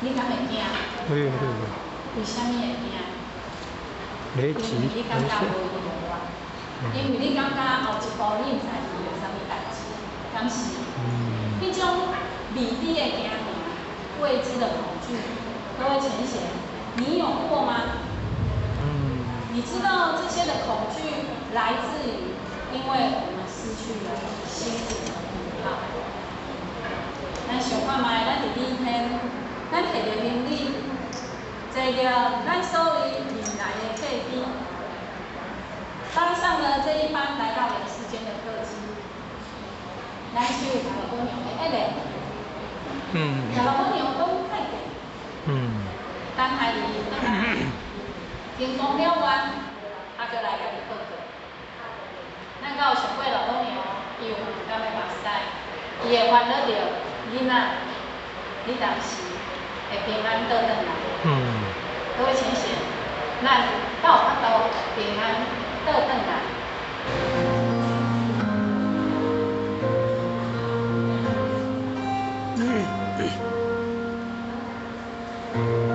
你敢會驚？會會。為啥物會驚？雷擊。因為你感覺無依無靠，因為你感覺後一步你毋知遇著啥物代誌，敢是？彼種未知的驚嚇，未知的恐懼，各位淺顯，你有過嗎？你知道這些的恐懼來自於，因為我們失去了心靈的依靠。咱想看覓，咱佇雨天，咱提著行李，坐著咱所謂未來的客機，搭上了這一班來到人世間的客機，咱手共老母娘咧咧，共老母娘講再見，等孩兒轉來，成功了願，啊，閣來共你報告。咱敢有想過老母娘，伊有毋甘的目屎，伊會煩惱著囡仔，你當時會平安倒轉來。各位親戚，咱敢有法度平安倒轉來？